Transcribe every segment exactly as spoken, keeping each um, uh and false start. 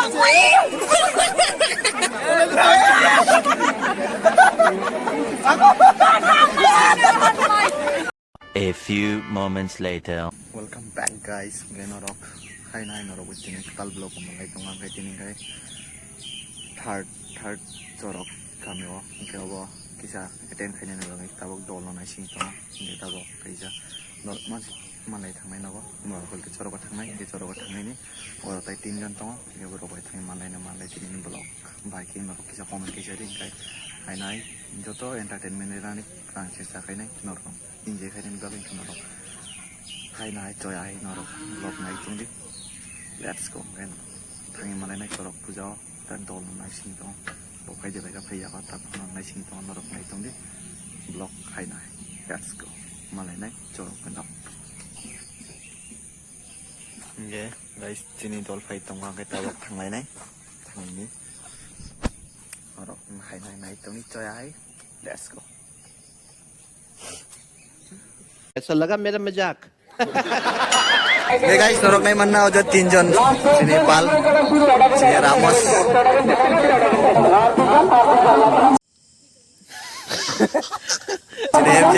A few moments later. Welcome back, guys. Hwnkhe norok hai nai norok bo tini kwtal vlog o manlai tongo, hwnkhe tini khai third, third chorok kami o, hwnkhe obo kisa attend khainani bagwi tabuk dol no naising tongo, hwnkhe tabuk kaisa dol manlai thangnai nogo, norok hwnkhe chorogo thangnai, hwnkhe chorogo thangnaini oro tai tinjon tongo, hwnkhe borok bai thangwi manlaino, manlai tini vlog bai khe norok kisa comment khe sai di, hwnkhe hai nai joto entertainment ni rani rang se sa khainai norok. Enjoy khainani bagwi wngkha norok. Hai nai choi ai norok vlog nai tongdi. Let's go, hwnkhe thangwi manlainai chorok puja o, ta dol no naising tongo. Bo phai de bai kha phai ya kha, ta phano naising tongo, norok nai tongdi. Vlog hai nai. Let's go. Manlainai chorok phano. Hwnkhe guys, chini dol phai tongo, hwnkhe tabuk thanglainai. Thangni. Norok hai nai nai tongdi choi ai. Let's go. Kaisa laga mera majak. Hey guys, norok nai manna ojo tinjon. Sini Pal, sini Ramos. Sini M J,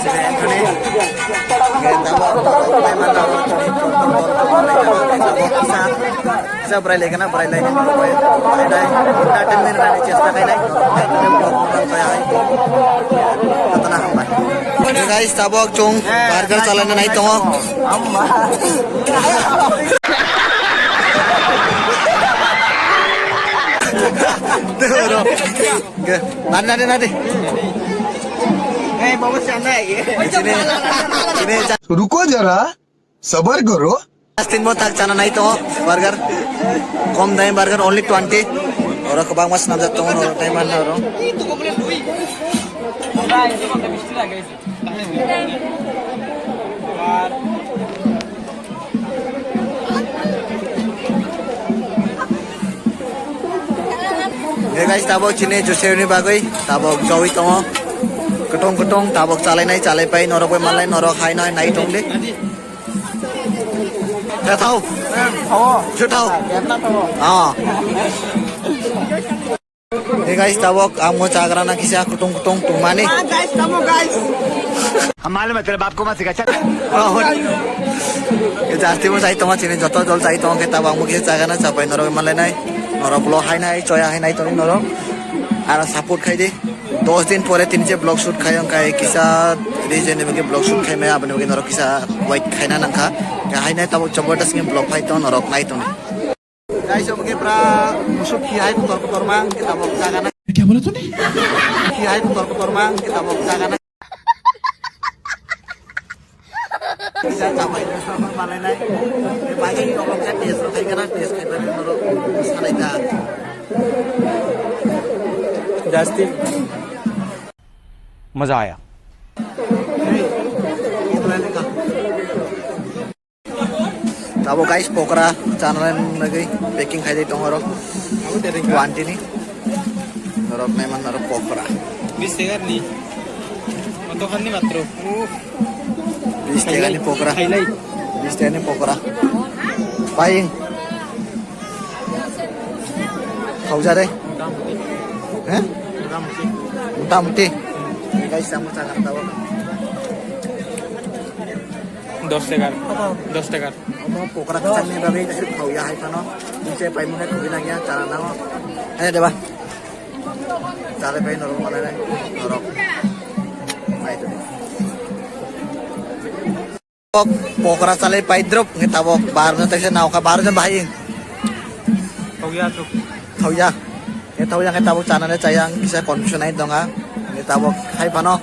sini Anthony. Kita mau norok nai manna ojo tinjon. Kisa bwrai lai gana, bwrai lai gana, bwrai lai, entertainment rani chesta khainai. Jotono hambai. Hey guys, tabuk chwng burger chalana nai tongo. Nadi, nadi, nadi. Sini, sini. Ruko jara. Sabar karo. Justin bo tak chana nai tongo burger. Kom dai burger only twenty. Oro kwbangma swnamjak tongo, oro nai manna oro. Hey guys, tabuk chini Joseph ni bagwi tabuk jowi tongo. Kutung kutung tabuk chalai nai, chalai pai norok bai malai, norok hai nai nai tong di. Thethau. Thethau. Ah. Hey guys, tabuk amo chagra na kisa kutung kutung tungmani. Ah, guys, tamo, guys. Hum malume, tere baap ko mat sikha, chal. Jasti mo jai tongma chini joto dol jai tong ke tabuk amo kisa chagra na chapai norok malai nai. Norok vlog hai nai, choya hai nai tong norok. Aro support khai di. Dos din pore tini je vlog shoot khai, wngkha kisa reason ni bagwi vlog shoot khai maya, aboni bagwi norok kisa wait khaina nangkha. Haino tabuk jabardast ni vlog phai tong, norok nai tong. Guys, omo khe pura musuk khi hai kotor kotor mang, khe tabuk jaga na. Kya bola tune? Khi hai kotor kotor mang, khe tabuk jaga na. Kisa chamai na, chamai malai nai. Bagi ni orang kan dia suruh kai kana, dia kai beri nuru, sanai ta. Justin. Maza aaya. Tabuk guys, pokora chana bagwi packing khai di tongo rok. Aunty ni. Norok nai man norok pokora. Bis tegar ni. Oto khan ni matro. Bis tegar ni pokora. Khailai. Bis tegar ni pokora. Pai. Khauja re. He? Motamuti. Guys, samo chagar tabuk. Dos tegar. Dos tegar. Omo pokora kwchangni bagwi khauya hai phano. Nise paimung hai khogwi nangya, chana nango. Hai deba. Chale pai norok manai nai. Norok. Mai to. Pokora chale pai drop nge tabok bar no taisa nao kha bar no bahai. Khauya to. Khauya. Khe thawi yang khe tabuk chanani chaya ang kisa confusion ai tongha. Ni tabuk hai phano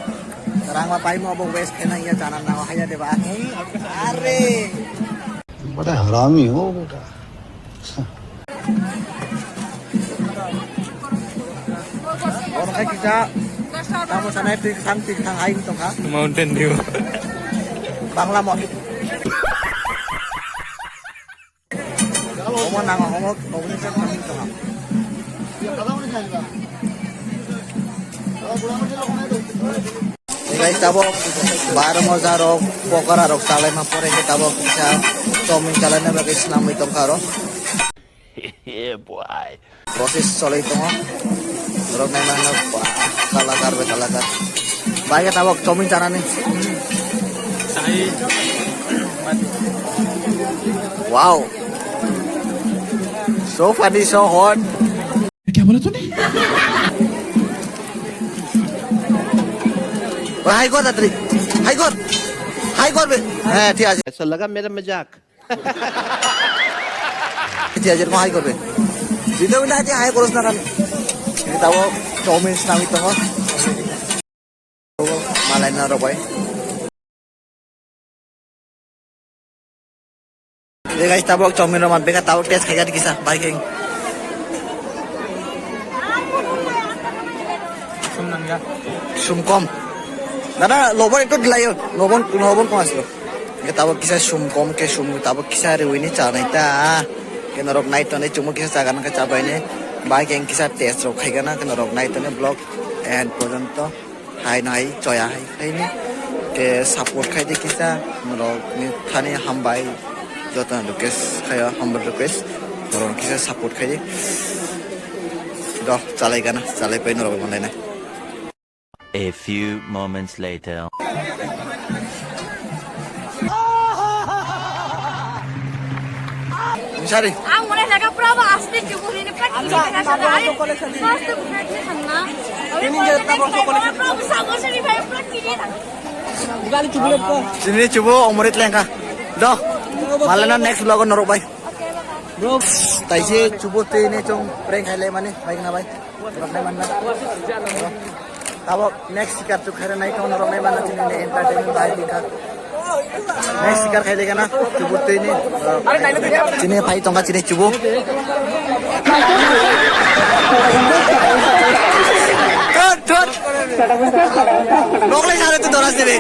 rangma paimo bo waste khaina iya chana nang haya deba. Are. Bada harami ho beta. Oro hai kisa tamo sanai twi thang twi thang hai tongkha. Mountain Dew. Bangla mo. Omo nango, omo, omo ni sak nang tongha. Guys, tabok bar moja rok, pokora rok chalai ma pore khe tabok kisa chowmin chalai na bagwi swnamwi tongkha aro. Yeah, boy. Process cholwi tongo. Borok naimano ba, kalakar bai kalakar. Bai khe tabok chowmin chanani. Wow. So funny, so hot. क्या बोला तूने? Hai kor, Datri. Hai kor. Hai kor be. হ্যাঁ, ঠিক আছে। ऐसा लगा मेरा मजाक। ঠিক আছে, এরকম হাই করবে। দিতে দিতে আজ হাই করিস না কেন? এটা ও চাউমিন নামি তো। মালাই না রে ভাই। Hey guys, tabok chowmin roma beka tabok test khai gati kisa, bai keng. Sum nangya. Sum kom. Dada, lobon ekko dilayo. Lobon, lobon kom aslo. Ke tabok kisa sum kom ke sum tabok kisa riwini chanai ta. Ke norok nai tonne chumo kisa chagan ke chabai ne. Bai keng kisa test rok khai gana ke norok nai tonne vlog end porjonto. Hai nai choya hai khai ni. Ke support khai de kisa norok ni thani hambai. Joto request khai hambai request. Norok kisa support khai de. Do chalai gana, chalai pai norok manai na. A few moments later. Sari. Ang wala naga praba aste chubu ni prak kini naga sa ai. First to prak ni sanna. Ini je tabok chocolate. Praba sabor sari bhai prak kini naga. Gali chubu le ko. Chini chubu omorit lengka. Do. Malana next vlog norok bai. Bro. Taise chubu te ne chong prank khai le mani bai na bai. Tabok next sikar tu khaira nai tong norok nai mana chini ne entertainment bai dikha. Next sikar khai lega na chubu tei ni. Chini phai tongka chini chubu. Thot, thot. Noklai sare tu doras debe.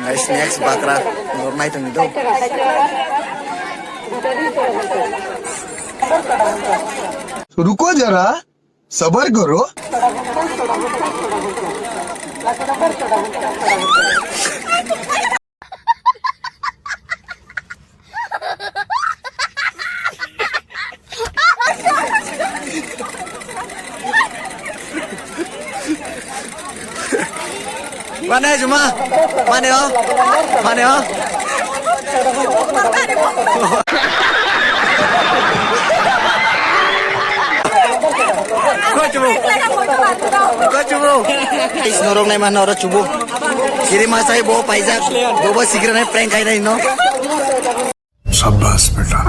Guys, next bakra norok nai tong do. रुको जरा, सबर करो। Mane, Juma. Mane, o. Mane, o. Ko chubu. Ko chubu. Is norok nai mano oro chubu. Kiri masai bo paijak. Bo bo sikre nai prank khai nai no. शाबाश बेटा।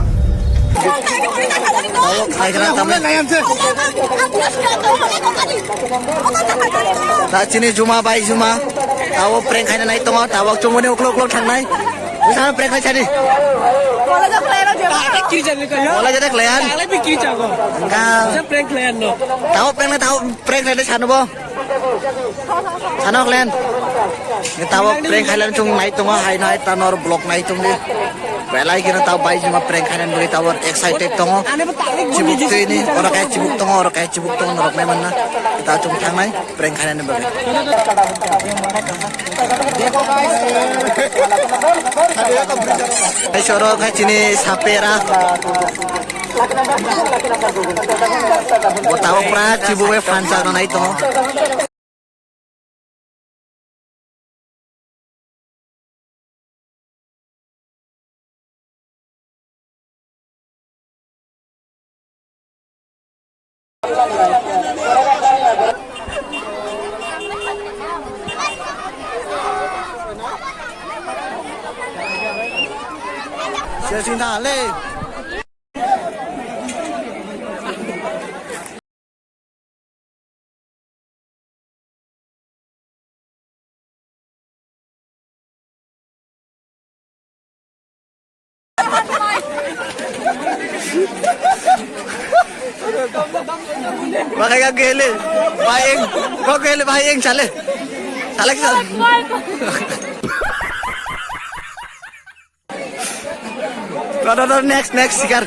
Tabok khai khna tamni. Ta chini Juma bai Juma. Tabok prank khaina nai tongo, tabok chumuni uklok uklok thangnai. Wisa prank khai chani. Wala jada khlaian. Wala jada khlaian. Wala jada khlaian. Wala bi kiri chago. Engka. Sa prank khlaian no. Tabok prank na tabok prank khlaina sanu bo. Sanok len. Ni tabok prank khailan chung nai tongo, hai nai tanor vlog nai tong di. Belai kira tabok bai jima prank khailan beri tabok excited tongo. Chibuk tui ni, oro kai chibuk tongo, oro kai chibuk tongo, norok nai manna. Ta chung thang nai prank khailan beri. Hai soro khai chini sapera. Bo tabok pura chibuk bai phan chak nai tongo. Siya sing ta le. Pakai kaki hele, bayeng, kok hele bayeng chale, chale kita. Tor, tor, tor, next, next, sikar.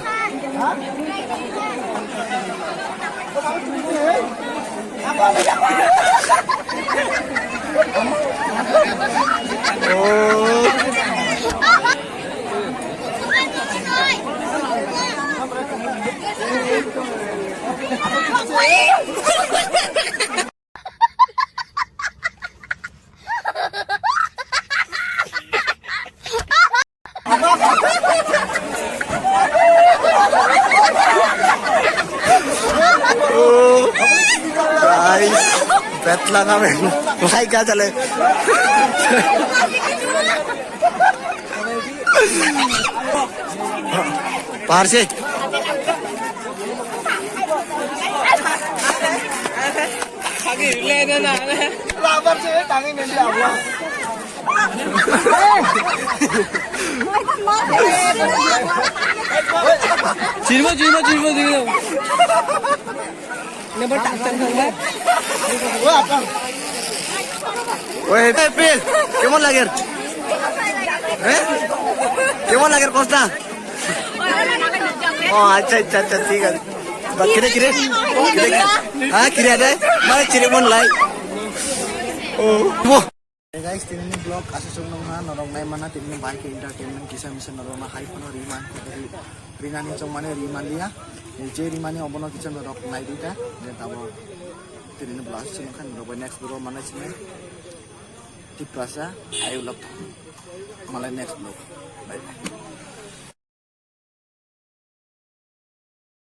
Oh. Guys, betla na men. Lai ka chale. Parsi. Chirmo, chirmo, chirmo, chirmo. Oye, hey, Phil, ¿cómo lager? ¿Eh? ¿Cómo lager, Costa? Oh, acha, acha, acha, thik ase. Ba, kire, kire? Kire, kire? Ah, kire ade? Mane chiri mon lai. Oh. Bo. Hey guys, tini ni vlog aswk nung ha norok nai mana tini ni bike entertainment kisa misa norok na hai phano riman rinani chong mane riman liya. Je rimani obono kisa norok nai dita. Je tabo tini ni vlog aswk nung kha norok bai next vlog mana sini. Tiprasa, I love. Malai next vlog. Bye bye.